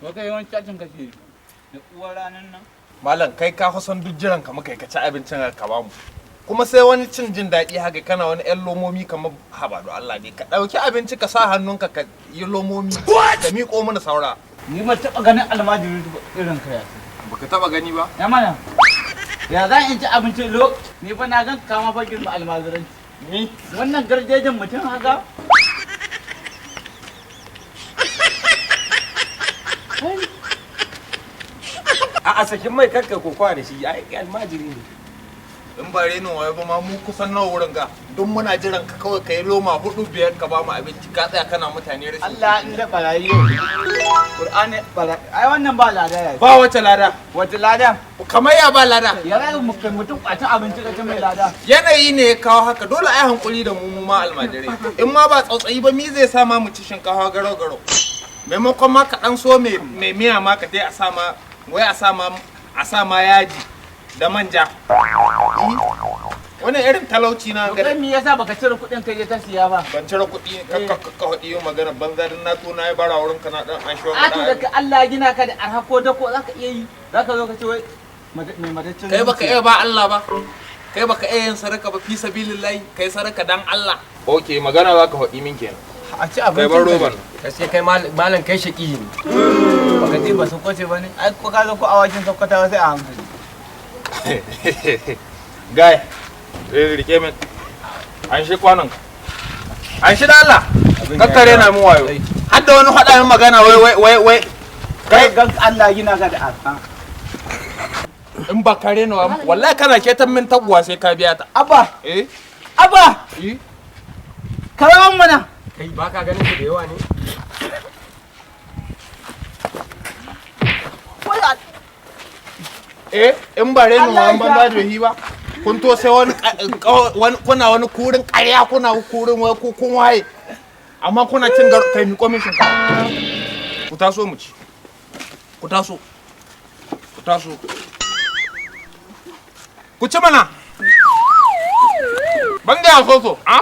To kai wani cacin kake da uwar ranar nan. Malam, kai ka kusan duk jiran ka muka yi ka ci abincin ka ba mu. Kuma sai wani cin jin daɗi haka, kana wani ƴan lomomi kamar haba. Do Allah ne ka ɗauki abinci ka sa hannunka ka yi lomomi ka miƙo mana saura. Ni ba taɓa ganin almajiri irin ka yasi. Baka taɓa gani ba? Ya mana. Ya za in ci abinci lo ni fa na gan kama fa girma almajiranci. Ni? Wannan garjejin mutum haka. A sakin mai kakka kokowa da shi, ai almajiri ne. In ba renin wayo ba ma, mu kusan nawa wurin ga duk muna jiran ka kawai ka yi loma hudu biyar ka ba mu abinci, ka tsaya kana mutane rashin. Allah in da barayi yau. Qur'ani barayi. Ai wannan ba lada ya. Ba wata lada. Wata lada. Kamar ya ba lada? Ya za mu kai mutum kwacin abinci ka ci mai lada. Yanayi ne ya kawo haka, dole ai hankuli da mu, mu ma almajirai. In ma ba tsautsayi ba, mi zai sa ma mu ci shinkafa garau garau? Maimakon ma ka dan so mai mai miya ma ka dai a sa ma, wai a sa ma yaji da manja. Eh, wannan irin talauci na To ga kai me yasa baka cire kuɗin kai je ka siya ba? Ban cire kuɗi ka haɗi yin magana banza dan na to na yi bara wurin ka na dan an shi A to da ka Allah ya gina ka da arha, ko dako zaka iya yi. Zaka zo ka ce wai mai mataccen Kai baka zuciya. iya ba Allah ba, kai baka iya yin sadaka ba, fi sabilillahi, kai sadaka dan Allah. Okay, magana za ka haɗi min kenan. A ci Kai abincin bar ka roban. Gaskiya kai malam, kai shaki ne. Baka ji ba su kwace ba ne? Ai ko ka zo ko awakin sakkwatawa sai a hankali. Guy, eh, rike min. An shi kwanon ka. An shi da Allah. Kakkare na min wayo. Har da wani faɗa min magana wai wai wai wai. Kai gan Allah ya gina ka da arha. In ba kare ni wa wallahi kana ketan min taguwa sai ka biya ta. Abba, Eh? abba, Eh? karaman mana. Kai ba ka ganin su da yawa ne? Wai a- Eh, in ba rena Allah wa ya banza da hi ba. Kun to sai wani wani kuna wani kurin ƙarya, kuna kurin wai ku kun waye. Amma kuna cin gar kai miƙo min shinkafa. Ku taso mu ci. Ku taso. Ku taso. Ku ci mana. Ban ga soso, ah?